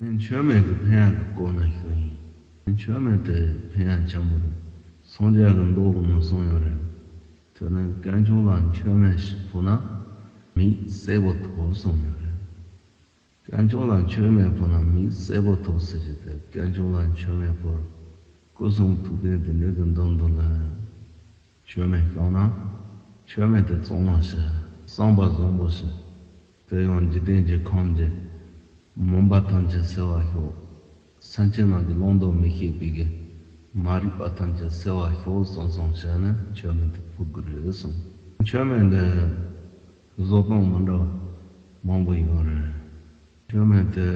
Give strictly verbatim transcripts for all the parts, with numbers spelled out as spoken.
མཆོད་མེ་གི་ཕན་ཡོན་གི་སྐོར་ནས་ཞུ་ཡིན། མཆོད་མེ་དེ་ཕན་ཡོན་ཆེན་པོ་རེད། སངས་རྒྱས་ཀྱི་མདོ་གི་ནང་གསུངས་ཡོད་རེད། དེ་ནས་དཀོན་མཆོག་ལ་མཆོད་མེ་ཞིག་ཕུལ་ན་མིག་གསལ་པོ་ཐོབ་གསུངས་ཡོད་རེད། དཀོན་མཆོག་ལ་མཆོད་མེ་ཕུལ་ན་མིག་གསལ་པོ་ཐོབ་ཟེར་གྱི་དེ་དཀོན་མཆོག་ལ་མཆོད་མེ་ཕུལ། སྐུ་གསུང་ཐུགས་ལྡན་དེ་འདྲའི་གི་མདུན་དུ་ལ་མཆོད་མེ་བསྐང་ན། མཆོད་མེ་དེ་གཙང་མ་ཞིག་བསམ་པ་བཟང་པོ་ཞིག་དེ་ཡང་འཇིག་རྟེན་གྱི་ཁམས་ཀྱི་མུན་པ་ཐམས་ཅད་སེལ་བར་ཤོག་སེམས་ཅན་རྣམས་ཀྱི་བླང་དོར་མི་ཤེས་པའི་གི་མ་རིག་པ་ཐམས་ཅད་སེལ་བར་ཤོག་གསུངས་གསུངས་བྱས་ནས་མཆོད་མེ་དེ་ཕུལ་དགོས་རེད་གསུངས། མཆོད་མེ་འདི་བཟོ་སྟངས་མི་འདྲ་བ་མང་པོ་ཡོད་རེད། མཆོད་མེ་དེ་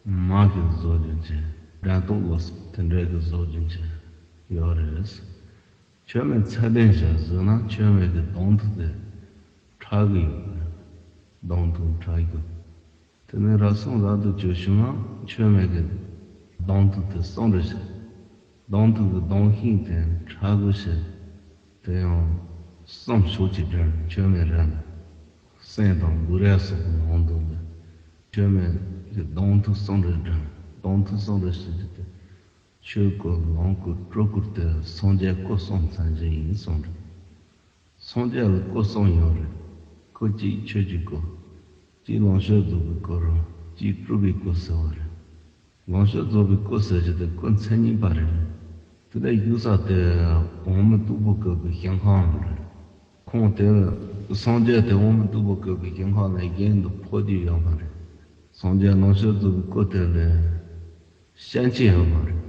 མ་གི་བཟོ་རྒྱུ་ཅན། འགྲམ་ཏོག་ལོ་དེ་འདྲའི་གི་བཟོ་རྒྱུ་ཅན་ཡོད་རེད། མཆོད་མེ་ཚད་ལྡན་ཞིག་བཟོས་ན་མཆོད་མེ་གི་གདོང་ཐུག་དེ་ཕྲ་གི་ཡོད་རེད། གདོང་ཐུག་ཕྲ་གི། དེ་ནས་རབ་གསང་རབ་ཏུ་གྱུར་བྱུང་ན་མཆོད་མེ་གི་གདོང་ཐུག་དེ་གསུམ་རེ་ཞིག་གདོང་ཐུག་གི་གདོང་ཤིང་དེ་ཕྲ་གི་ཞིག་དེ་ཡང་གསུམ་ཤོག་གཅིག་སྦྱར་མཆོད་མེ་རལ་ནས། སྲན་དང་འབུ་རལ་སོགས་ཀྱི་ནང་དུ་ལ་མཆོད་མེ་གི་གདོང་ཐུག་གསུམ་རེ་སྦྱར། གདོང་ཐུག་གསུམ་རེ་ཞིག་གི་དེ། ཆོས་སྐུ་ལོངས་སྐུ་སྤྲུལ་སྐུ་སྟེ་སངས་རྒྱས་སྐུ་གསུམ་མཚན་གཞི་ཡིན་གསུངས་རེད། སངས་རྒྱས་ལ་སྐུ་གསུམ་ཡོད་རེད། སྐུ་གཅིག་ཆོས་ཀྱི་སྐུ། གཅིག་ལོངས་སྤྱོད་རྫོགས་པའི་སྐུ་རུ། གཅིག་སྤྲུལ་པའི་སྐུ་ཟེར་བ་རེད། ལོངས་སྤྱོད་རྫོགས་པའི་སྐུ་ཟེར་གྱི་དེ་སྐུ་མཚན་ཉིད་པ་རེད། དེ་ལས་བཞུགས་ས་དེ་འོག་མིན་སྟུག་པོ་བཀོད་པའི་ཞིང་ཁམས་རེད། ཁོང་དེ་སངས་རྒྱས་དེ་འོག་མིན་སྟུག་པོ་བཀོད་པའི་ཞིང་ཁམས་ལས་གཞན་དུ་འཕོ་རྒྱུ་ཡོད་མ་རེད། སངས་རྒྱས་ལོངས་སྤྱོད་རྫོགས་པའི་སྐུ་དེ་ལས་ཤན་ཆད་ཡོད་མ་རེད།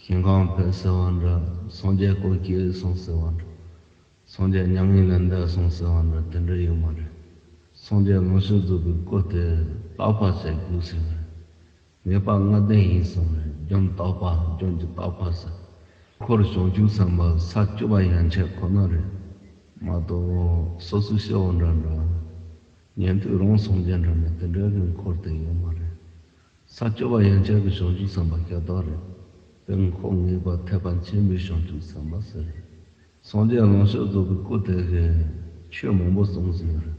ཞིང་ཁམས་ཕེབས་ཟེར་བ་འདྲ། སངས་རྒྱས་སྐུ་སྐྱེས་སོང་ཟེར་བ་འདྲ། སངས་རྒྱས་མྱ་ངན་ལས་འདས་སོང་ཟེར་བ་འདྲ་དེ་འདྲ་ཡོད་མ་རེད། སངས་རྒྱས་ལོངས་སྤྱོད་རྫོགས་པའི་སྐུ་དེ་རྟག་པ་ཞིག་རྒྱུགས་ཟེར་བ་རེད། ངེས་པ་ལྔ་ལྡན་ཡིན་གསུངས་རེད། སྒྲོམ་རྟག་པ། སྒྲོམ་གྱི་རྟག་པ་ཟེར། འཁོར་བྱང་ཆུབ་སེམས་དཔའ་ས་བཅུ་པ་ཡན་ཆད་ཁོ་ན་རེད། མ་གཏོགས་སོ་སོའི་སྐྱེ་བོ་འདྲ་འདྲ། ཉན་ཐོས་རང་སངས་རྒྱས་འདྲ་མིན་དེ་འདྲའི་རིང་འཁོར་དེ་ཡོད་མ་རེད། ས་བཅུ་པ་ཡན་ཆད་ཀྱི་བྱང་ཆུབ་སེམས་དཔའ་ཤ་སྟག་རེད། དེ་འཁོར་ངེས་པར་ཐེག་པ་ཆེན་པོའི་བྱང་ཆུབ་སེམས་དཔའ་ཟེར། སངས་རྒྱས་ལོངས་སྤྱོད་རྫོགས་པའི་སྐུ་དེ་གིས་ཆོས་མང་པོ་གསུངས་ཟིན་རེད།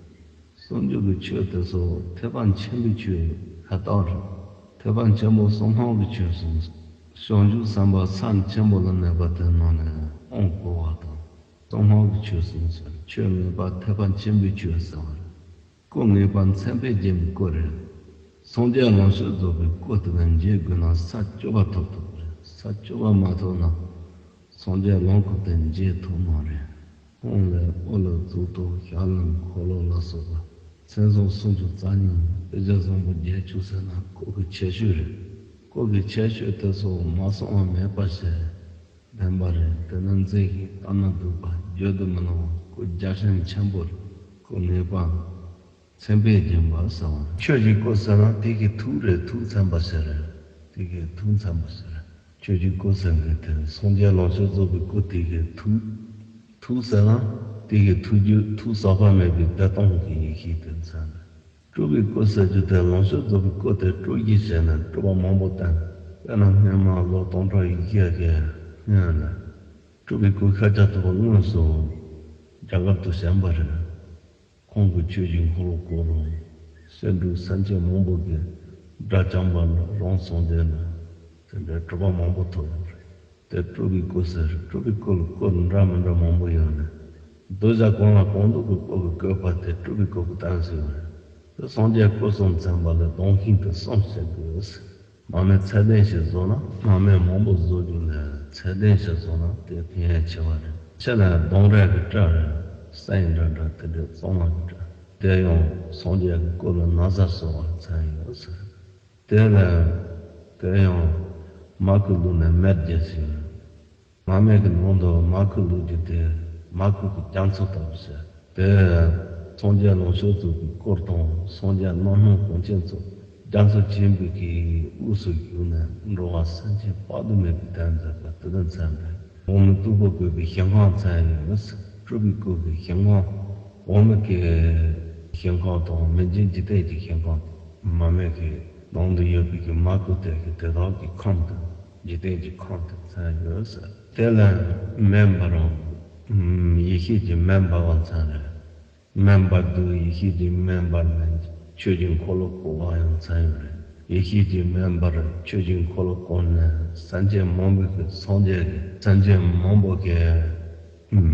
སངས་རྒྱས་ཀྱི་ཆོས་དེ་ཚོ་ཐེག་པ་ཆེན་པོའི་ཆོས་ཤ་སྟག་རེད། ཐེག་པ་ཆེན་པོ་གསང་སྔགས་ཀྱི་ཆོས་གསུངས། བྱང་ཆུབ་སེམས་དཔའ་ས་ཆེན་པོ་ལ་གནས་པ་དེ་ནང་ནས་དབང་བསྐུར་བ་དང་། གསང་སྔགས་ཀྱི་ཆོས་གསུངས་ཟིན། ཆོས་ངེས་པར་ཐེག་པ་ཆེན་པོའི་ཆོས་ཟེར་བ་རེད། སྐུ་ངེས་པར་མཚན་དཔེས་བརྒྱན་པའི་སྐུ་རེད། སངས་རྒྱས་ལོངས་སྤྱོད་རྫོགས་པའི་སྐུ་དེ་ལ་མཇལ་དགོས་ན་ས་བཅུ་པ་ཐོབ་ཐུབ་རེད། ས་བཅུ་པ་མ་ཐོབ་ན་སངས་རྒྱས་ལོངས་སྐུ་དེ་མཇལ་ཐུབ་མ་རེད། ཁོང་ལ་དབུ་ལ་གཙུག་ཏོར། ཞབས་ལ་འཁོར་ལོ་ལ་སོགས་པ་མཚན་བཟང་སུམ་ཅུ་རྩ་གཉིས་དཔེ་བྱད་བཟང་པོ་བརྒྱད་ཅུ་ཟེར་ན་སྐུ་གི་ཁྱད་ཆོས་རེད། སྐུ་གི་ཁྱད་ཆོས་དེ་ཚོ་མ་གསང་བ་མེད་པ་ཞིག་ལྡན་པ་རེད། དེ་ནི་མཛེས་ཤིང་ལྟ་ན་སྡུག་པ། བརྗོད་དུ་མི་ལང་བ། སྐུ་རྒྱ་ཆེན་ཆེན་པོ་རེད། སྐུ་ངེས་པ་མཚན་དཔེས་བརྒྱན་པ་ཟེར་བ་རེད། ཆོས་ཀྱི་སྐུ་ཟེར་ན་དེ་གི་ཐུགས་རེད། ཐུགས་མཚན་པ་ཞིག་རེད། དེ་གི་ཐུགས་མཚན་པ་ཞིག་རེད། ཆོས་ཀྱི་སྐུ་ཟེར་མཁན་དེ་སངས་རྒྱས་ལོངས་སྤྱོད་རྫོགས་པའི་སྐུ་དེ་གི་ཐུགས། ཐུགས་ཟེར་ན་དེ་གི་ཐུགས་རྒྱུད། ཐུགས་ཟག་པ་མེད་པའི་བདེ་སྟོང་གི་ཡེ་ཤེས་དེ་མཚན་རེད། སྤྲུལ་པའི་སྐུ་ཟེར་རྒྱུ་དེ་ལོངས་སྤྱོད་རྫོགས་པའི་སྐུ་དེ་སྤྲུལ་གྱི་བྱས་ནས་སྤྲུལ་པ་མང་པོ་བསྟན། དཔེར་ན་སྔོན་མ་ལོ་སྟོང་ཕྲག་བཞི་བརྒྱ་གི་སྔོན་ལ་སྤྲུལ་པའི་སྐུ་ཤཱཀྱ་ཐུབ་པ་དངོས་སུ་རྒྱ་གར་དུ་བྱོན་པ་རེད། ཁོང་གིས་ཆོས་ཀྱི་འཁོར་ལོ་བསྐོར་རུང་། གསོན་འཁྲུགས་སེམས་ཅན་མང་པོ་གི་དགྲ་བཅོམ་པ་ལ་རང་སངས་རྒྱས་ནས་དེ་འདྲའི་གྲུབ་པ་མང་པོ་ཐོབ་ཡོད་རེད། དེ་སྤྲུལ་པའི་སྐུ་ཟེར། སྤྲུལ་པའི་སྐུ་ལ་སྐོར་འདྲ་མི་འདྲ་མང་པོ་ཡོད་ནས། གདུལ་བྱ་གང་ལ་གང་འདུལ་གྱི་སྐུ་གི་བཀོད་པ་དེ་སྤྲུལ་པའི་སྐུ་གི་གདངས་སུ་ཡོད་རེད། དེ་སངས་རྒྱས་སྐུ་གསུམ་མཚན་པ་ལས་གདངས་ཤིང་དེ་གསུམ་བཤད་དགོས། མར་མེ་ཚད་ལྡན་ཞིག་བཟོ་ན། མར་མེ་མང་པོ་བཟོ་རྒྱུ་ལས་ཚད་ལྡན་ཞིག་བཟོ་ན་དེ་ཕན་ཡོན་ཆེ་བ་རེད། ཕྱི་ལ་གདང་རས་ཀྱི་སྐྲ་རེད། སེང་འདྲ་འདྲ་དེ་འདྲའི་གཙང་མ་གི་སྐྲ། དེ་ཡང་སངས་རྒྱས་ཀྱི་སྐུ་ལ་ན་བཟའ་གསོལ་བ་མཚན་ཡོད་ཟེར། དེ་ལ་དེ་ཡང་མར་ཁུ་བླུགས་ནས་མེར་རྒྱས་ཟེར། མར་མེ་གི་ནང་དུ་མར་ཁུ་བླུགས་རྒྱུ་དེ་མར་ཁུ་གི་རྒྱ་མཚོ་ལྟ་བུ་ཟེར། དེ་སངས་རྒྱས་ལོངས་སྤྱོད་རྫོགས་པའི་སྐུ་དང་སངས་རྒྱས་རྣམ་སྣང་གངས་ཅན་མཚོ། རྒྱ་མཚོ་ཆེན་པོའི་གི་དབུས་སུ་བཞུགས་ནས་འགྲོ་བ་སེམས་ཅན་དཔག་ཏུ་མེད་པའི་དོན་མཛད་པ་དེ་དང་མཚན་པས་འོག་མིན་སྟུག་པོ་བཀོད་པའི་ཞིང་ཁམས་མཚན་ཡོད། སྤྲུལ་པའི་སྐུ་གི་ཞིང་ཁམས། འོག་མིན་གྱི་ཞིང་ཁམས་དང་མི་མཇེད་འཇིག་རྟེན་གྱི་ཞིང་ཁམས། མར་མེ་གི་ནང་དུ་ཡོད་པའི་གི་མར་ཁུ་དེ་གི་དེ་དག་གི་ཁམས་དང་འཇིག་རྟེན་གྱི་ཁམས་དེ་མཚན་ཡོད་ཟེར། དེ་ལ་མེ་འབར་བ། ཡེ་ཤེས་ཀྱི་མེ་འབར་བ་མཚན་རེད། མེ་འབར་དུས་ཡེ་ཤེས་ཀྱི་མེ་འབར་ནས་ཆོས་ཀྱི་འཁོར་ལོ་བསྐོར་བ་ཡང་མཚན་ཡོད་རེད། ཡེ་ཤེས་ཀྱི་མེ་འབར་ཆོས་ཀྱི་འཁོར་ལོ་བསྐོར་ནས། སེམས་ཅན་མང་པོ་གི་སངས་རྒྱས་ཀྱི། སེམས་ཅན་མང་པོ་གི་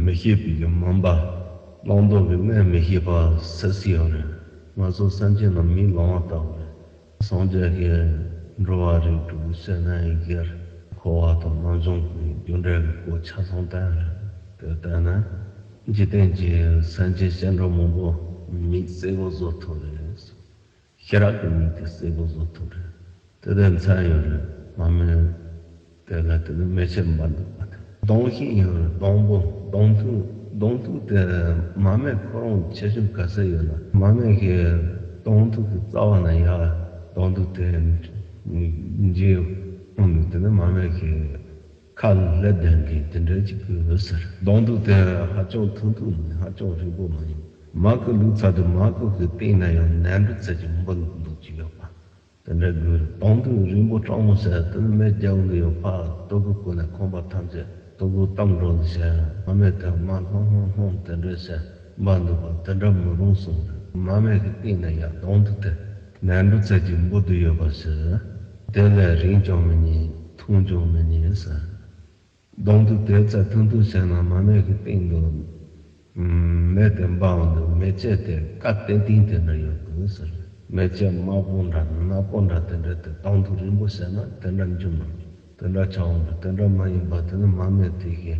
མི་ཤེས་པའི་གི་མུན་པ། བླང་དོར་གྱི་གནས་མི་ཤེས་པ་སེལ་སྲིད་ཡོད་རེད། ང་ཚོ་སེམས་ཅན་ལ་མེ་ལང་བ་ལྟ་བུ་རེད། སངས་རྒྱས་ཀྱི་འགྲོ་བ་རིགས་དྲུག་བསོད་ནམས་དབྱེར། འཁོར་བ་དང་རྣམ་གཞུང་གི་རྒྱུ་འབྲས་ཀྱི་སྐོར་ཆ་ཚང་བསྟན་རེད། དེ་ལྟར་ན། འཇིག་རྟེན་གྱི་སེམས་ཅན་སྐྱེ་འགྲོ་མང་པོ་མིག་གསལ་པོ་བཟོ་ཐུབ་རེད། ཤེས་རབ་ཀྱི་མིག་དེ་གསལ་པོ་བཟོ་ཐུབ་རེད། དེ་ལྟར་མཚན་ཡོད་རེད། མར་མེ་དེ་ལ་དེ་ནི་མེ་ལྕེ་འབར་འདུག་པ་དེ། གདོང་ཤིང་ཡོད་རེད། གདོང་པོ། གདོང་ཐུག་གདོང་ཐུག་དེ་མར་མེ་ཁོ་རང་ཆེ་ཆུང་ག་ཚད་ཡོད་ན། མར་མེ་གི་གདོང་ཐུག་གི་རྩ་བ་ནས་ཡར་གདོང་ཐུག་དེ་འཇིག་འོང་དུས། དེ་ནི་མར་མེ་གི་ཁ་ལས་ལྡན་གྱི་དེ་འདྲ་ཅིག་གི་འོད་ཟེར། གདོང་ཐུག་དེ་ཧ་ཅང་ཐུང་ཐུང་ནི་ཧ་ཅང་རིང་པོ་མ་ཡིན། མར་ཁུ་བླུགས་ཚར་དུས་མར་ཁུ་གི་སྟེང་ན་ཡང་ནས་འབྲུ་ཚལ་གྱི་འབུ་འདུག་ཅིག་ཡོད་པ། དེ་འདྲ་དགོས། གདོང་ཐུག་རིང་པོ་སྤྲང་མོ་བྱས། དེ་ནི་མེ་རྒྱག་འདི་ཡོད་པ། ལྟོ་གོས་གོན་ནས་ཁང་པ་ཐམས་ཅད་ལྟོ་གོས་བཏང་འགྲོ་འདི་བྱས། མར་མེ་དེ་མར་ལྷུང་ལྷུང་ལྷུང་དེ་འདྲ་བྱས་འབར་འདུག་པ། དེ་འདྲ་མི་རུང་གསུངས་རེད། མར་མེ་གི་སྟེང་ན་ཡང་གདོང་ཐུག་དེ་ནས་འབྲུ་ཚལ་གྱི་འབུ་འདི་ཡོད་པ་ཟེར། དེ་ལས་རིང་ཀྱང་མི་ཉན། ཐུང་ཀྱང་མི་ཉན་ཟེར། གདོང་ཐུག་དེ་ཚ་ཐུང་ཐུང་བྱས་ན་མར་མེ་གི་སྟེང་དུ་མེ་དེ་འབར་འོང་དུས་མེ་ལྕེ་དེ་ཀ་ཏན་ཏན་དེ་འདྲ་ཡོད་དགོས་ཟེར། མེ་ལྕེ་དམར་པོ་འདྲ་ནག་པོ་འདྲ་དེ་འདྲ་དེ་གདོང་ཐུག་རིང་པོ་བྱས་ན་དེ་འདྲ་འབྱུང་ནོ། དེ་འདྲ་ཆགས་འོང་དུས་དེ་འདྲ་མ་ཡིན་པ་དེ་ནི་མར་མེ་དེ་གི་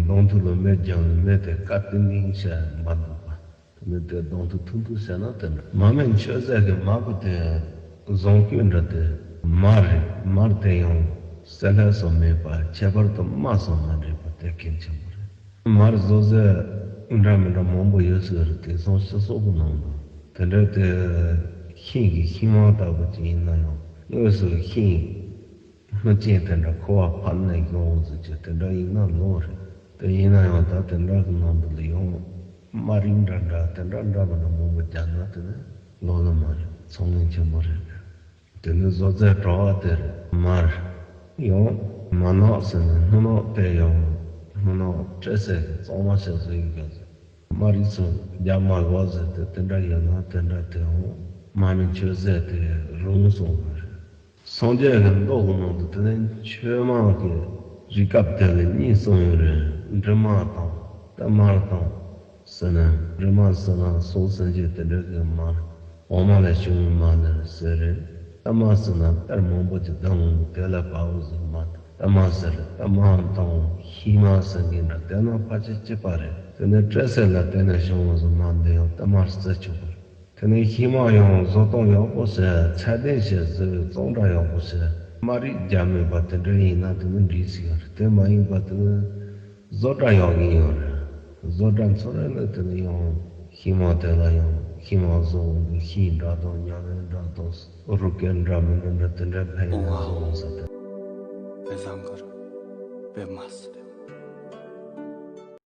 གདོང་ཐུག་ལ་མེ་རྒྱག་ནས་མེ་དེ་ཀ་ཏན་ཏན་བྱས་འབར་འདུག་པ། དེ་ནི་དེ་གདོང་ཐུག་ཐུང་ཐུང་བྱས་ན་དེ་འདྲ། མར་མེ་མཆོད་རྫས་ཀྱི་མར་ཁུ་དེ་བཟང་སྐྱོན་འདྲ་དེ་མར་རེད། མར་དེ་ཡང་བསད་ལྷད་སོགས་མེད་པ། ཁྱད་པར་དུ་རྨ་སོགས་མ་འདྲེས་པ་དེ་གལ་ཆེན་པོ་རེད། མར་བཟོ་རྫས་འདྲ་མི་འདྲ་མང་པོ་ཡོད་སྲིད་རེད། དེང་སང་སྤྱི་ཚོགས་ཀྱི་ནང་དུ་དེ་འདྲ་དེ་ཤིང་གི་ཤིང་མར་ལྟ་བུ་ཅིག་ཡིན་ན་ཡང་། དངོས་སུ་ཤིང་སྣུམ་ཅན་དེ་འདྲ་ཁུ་བ་ཕབ་ནས་བཞོ་འོང་ཟེར་གྱི་དེ་འདྲ་ཡིན་ན་ལོག་རེད། དེ་ཡིན་ན་ཡང་ད་དེ་འདྲ་གི་ནང་དུ་ལ་ཡང་དམར་རིགས་འདྲ་འདྲ་དེ་འདྲ་འདྲ་མི་འདྲ་མང་པོ་རྒྱག་ན་དེ་ནི་ལོག་ལ་མ་རེད། ཚོང་ངན་ཆེན་པོ་རེད། དེ་ནི་བཟོ་རྫས་དྲ་བ་དེ་རེད། མར་ཡང་མར་ནག་ཟེར་ནས་སྣུམ་ནག་དེ་ཡང་སྣུམ་ནག་སྤྲད་ཟེར་གི་གཙང་མ་བྱས་བཟོ་ཡིན་གྱི། མར་རིགས་སུ་རྒྱ་མ་གོ་ཟེར་ཏེ་དེ་འདྲ་ཡོད་ན་དེ་འདྲ་དེའང་མར་མེ་མཆོད་རྫས་དེ་རུང་སོང་བ་རེད། སངས་རྒྱས་ཀྱི་མདོ་གི་ནང་དུ་དེ་ནས་མཆོད་མར་གྱི་རིགས་སྐབས་དེ་ལ་གཉིས་གསུངས་ཡོད་རེད། འབྲི་མར་དང་ཏིལ་མར་དང་ཟེར་ནས། འབྲི་མར་ཟེར་ན་ཟོག་ཟན་གྱི་དེ་འདྲ་གི་མར། འོ་མ་ལས་བྱུང་བའི་མར་ལ་ཟེར་རེད། ཏིལ་མར་ཟེར་ན་གཏེར་མང་པོ་ཅིག་བསྡམས་འོང་དུས་དེ་ལ་བབས་པ་ཟེར་མར་ཏིལ་མར་ཟེར་རེད། ཏིལ་མར་དང་ཤིང་མར་ཟེར་མཁན་འདྲ་དེ་ནང་ཕལ་ཆེར་གཅིག་པ་རེད། དེ་ནས་སྤྲད་ཟེར་ལ་བརྟེན་ནས་བྱུང་བ་ཟེར་མར་འདི་ཡང་ཏིལ་མར་ཟེར་ཆོག་པ་རེད། དེ་ནས་ཤིང་མར་ཡང་བཟོ་སྟངས་ཡག་པོ་བྱས་ཚད་ལྡན་བྱས་བཟོས་པའི་གཙང་སྦྲ་ཡག་པོ་བྱས་མར་རིགས་རྒྱ་མེད་པ་དེ་འདྲ་ཡིན་ན་དེ་ནི་འགྲིག་ཟིག་ཡོད་རེད། དེ་མ་ཡིན་པ་དེ་ནི། བཟོ་གྲྭ་ཡག་གི་ཡོད་རེད། བཟོ་གྲྭ་ཚོ་རེ་ལ་དེ་ནས་ཡང་ཤིང་མར་དེ་ལ་ཡང་ཤིང་མར་བཟོ་འོང་དུས་ཤིང་འདྲ་དང་ཉ་རོལ་འདྲ་དང་རུ་སྐལ་འདྲ་མི་འདྲ་འདྲ་དེ་འདྲ་ཕན་ཡོན་བཟོ་འོང་ས་དེ།